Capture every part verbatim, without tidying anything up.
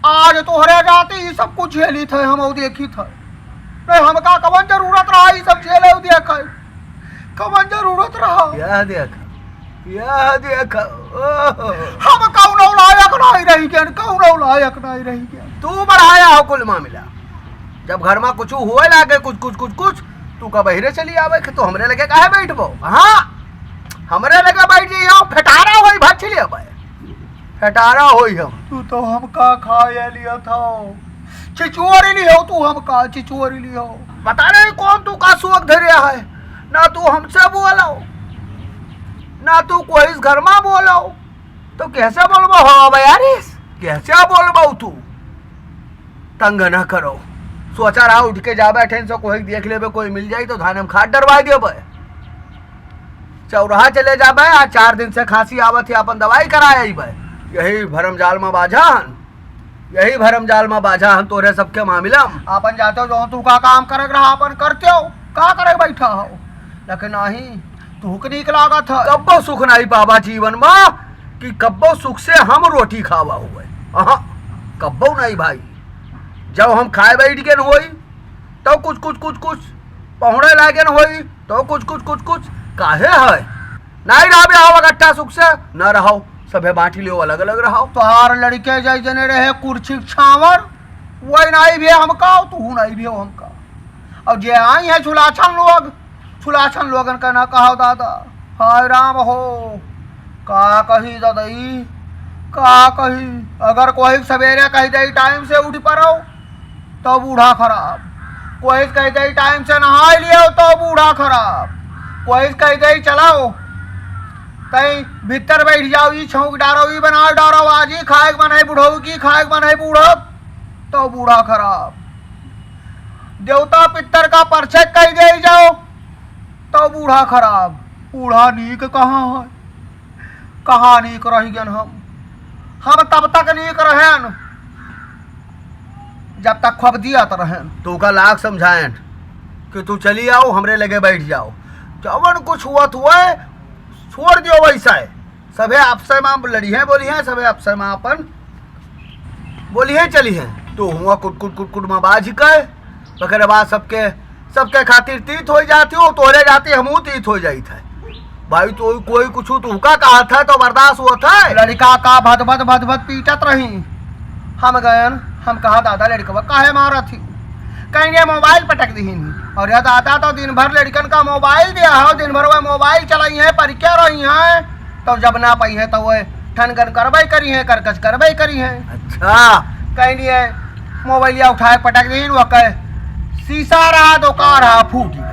आज तोहरे जाते ई सब कुछ झेली थे, हम देखी थे। नहीं, हमका कवन जरूरत रहा ई सब झेले देखे? कवन जरूरत रहा? यह देख, यह देख, ओह। हम कौनो लायक नहीं रही गन, कौनो लायक नहीं रही गन। तू बढ़ाया हो कुल मामला। जब घर मा कुछ हुए लागे, कुछ, कुछ, कुछ, कुछ, तू का बहिरे चली आवे कि तू हमरे लगे काहे बैठबो? हाँ, हमरे लगे बैठ जाइयो, फेटारा होई भछली अबे। फेटारा होई हम। तू तो हमका खाए लिया था। चिचोरी लियो तू हमका, चिचोरी लियो। पता नहीं कौन तू का शौक धरे है। ना तू हमसे बोलो, ना तू कोई इस घर मा बोलो। तो कैसे बोलबो हो अब यार इस? कैसे बोलबो तू? तंग ना करो। सोचा रहा उठ के जाबे, ठेन से कोई देख लेबे, कोई मिल जाई तो धान हम खाद डरवा देबे। चौराहा चले जाबे, आज चार दिन से खांसी आवत है, अपन दवाई कराए अइबे। यही भरम जाल मा बाझा हन, यही भरम जाल मा बाझा हन तोरे सबके मामला मा। अपन जाते हो जो तू का काम करे रहा, अपन करते हो, का करे बैठा हो, लेकिन नहीं, तू के नीक लागत है। कब्बो सुख नहीं पावा जीवन मा कि कब्बो सुख से हम रोटी खावा हुए। अहा, कब्बो नहीं भाई। जब हम खाए बैठ गए होई, तब कुछ, कुछ, कुछ, कुछ पहुड़े लागेन होई, तो कुछ, कुछ, कुछ, कुछ काहे है? नहीं रहबे हो इकट्ठा सुख से, न रहो, सभे बांटी लियो, अलग, अलग रहो। तोहार लड़के जै जने रहे कुर्सी छावर, वही नहीं भी हमका, तू नहीं भी हो हमका। और जे आई है छुलाछन लोग, छुलाछन लोगन का ना कहो दादा, हाय राम हो, का कही ददई, का कही। अगर कोई सवेरे कह दे टाइम से उठ पड़ो, तो बूढ़ा खराब। कोई कह दे टाइम से नहाए लियो, तो बूढ़ा खराब। कोई कह दे चलो, तई भीतर बैठ जाओ, ई छौंक डारो, ई बना डारो, आज ई खाए के मन है बुढ़ऊ की, खाए के मन है बूढ़ा, तो बूढ़ा खराब। देवता पितर का परछे कह दे जाओ, तो बूढ़ा खराब। बूढ़ा नीक कहाँ है? कहाँ नीक रह गन हम? हम तब तक नीक रहन, जब तक खूब दियत रहन। तू का लाख समझायन कि तू चली आओ, हमरे लगे बैठ जाओ। जवन कुछ हुआ तू है, छोड़ दियो वैसा है। सभे आपसे मा लड़ी हैं, बोली हैं, सभे आपसे मा अपन बोली हैं, चली हैं। तो हुआ कुट, कुट, कुट, कुट मा बाझ के, ओकरे बाद सबके, सबके खातिर तीत हो जाती हो, तोहरे जाती हमहू तीत हो जाइत है। भाई, तो कोई कुछ तू का कहा था, तो बर्दाश्त हुआ था। लड़का का भद, भद, भद, भद पीटत रही। हम गयन, हम कहा, "दादा, लड़कवा काहे मारत ही?" कहीं ये मोबाइल पटक दीहिन। और ये दादा तो दिन भर लड़कन का मोबाइल दिया है, दिन भर वह मोबाइल चलाई है, पर क्या रही है, तो जब ना पाई है, तो वह ठनगन करवाई करी है, करकच करवाई करी है। अच्छा। कहीं नहीं है, मोबाइलिया उठाए पटक दीन, वह कहे, "शीशा रहा, दुकान रहा, फूट गया।"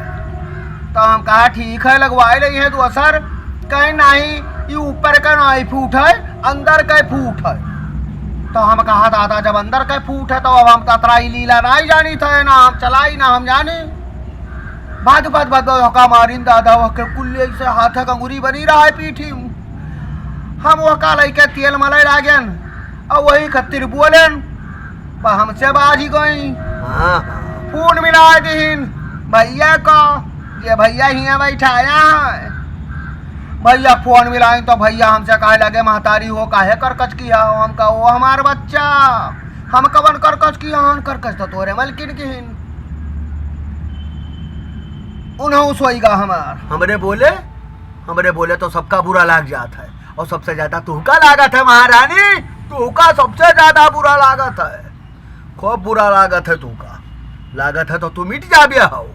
तो हम कहा, "ठीक है, लगवाए रही है, तू असर।" कहे, "नहीं, ये ऊपर का नहीं फूट है, अंदर का फूट है।" तो हम कहा, "दादा, जब अंदर का फूट है, तो अब हम ततराई लीला नहीं जानी थे, ना हम चलाई, ना हम जानी।" भाद, भाद, भाद, भाद, हका मारिन दादा, वह के कुल्ले से हाथ का अंगुरी बनी रहा है पीठी में। हम वह का लइके तेल मले लागेन, और वही खतिर बोलेन, पर हमसे बाजी गई। हाँ। फोन मिला दीन भैया का, ये भैया हियाँ बैठाया है। भैया फोन मिलाइन तो भैया हमसे कहे लगे, "महतारी हो, काहे करकच किया हो?" हम कहा, "वो हमार बच्चा।" हम कवन करकच किया हन? करकच तो तोरे मलकिन किहिन। उन्हों सोईगा हमार। हमरे बोले, हमरे बोले तो सबका बुरा लाग जात है, और सबसे ज्यादा तुहका लागत है महारानी, तुहका सबसे ज्यादा बुरा लागत है, खूब बुरा लागत है तुहका। लागत है तो तू मिट जाबिया हो।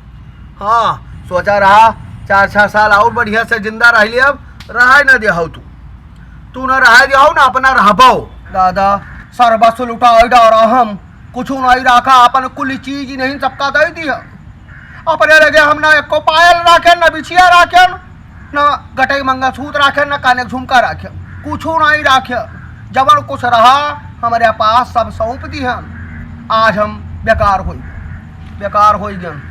हाँ, सोचा रहा चार छह साल और बढ़िया से जिंदा रह लिया, अब रहा न दिया हो तू। तू न रहा दिया हो, न अपना रहबो। दादा, सर्वस्व लुटाई डारा हम, कुछ नहीं रखा, अपन कुल चीज नहीं सबका दे दिया। अपने लगे हम ना एको पायल राखे, ना बिछिया राखे, ना गटई मंगलसूत्र राखे, ना काने के झुमका राखे, कुछ नहीं राखे। जवन कुछ रहा हमरे पास सब सौंप दिहन। आज हम बेकार होई, बेकार होई गन।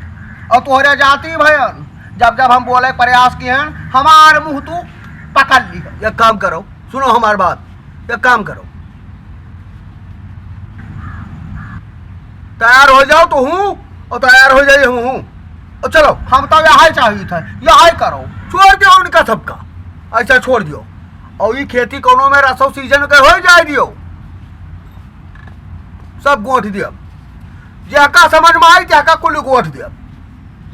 और तोहरे जाति भयन, जब जब हम बोले प्रयास किहन, हमार मुंह तू पकड़ ली। एक काम करो, सुनो हमार बात, एक काम करो, तैयार हो जाओ तो हूँ और तैयार हो जाइए हम हूँ, और चलो। हम तो यही चाहिए थे, यही करो। छोड़ दियो उनका सबका, ऐसा छोड़ दियो। और ये खेती कोनो में रसो सीजन के हो जाए दियो। सब गोंठ देब। जेहका समझ में आई, तेहका कुल गोंठ देब।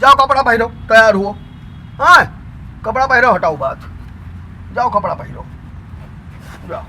जाओ कपड़ा पहिरो, तैयार हुओ। हाँ, कपड़ा पहिरो, हटाओ बात। जाओ कपड़ा पहिरो, जाओ।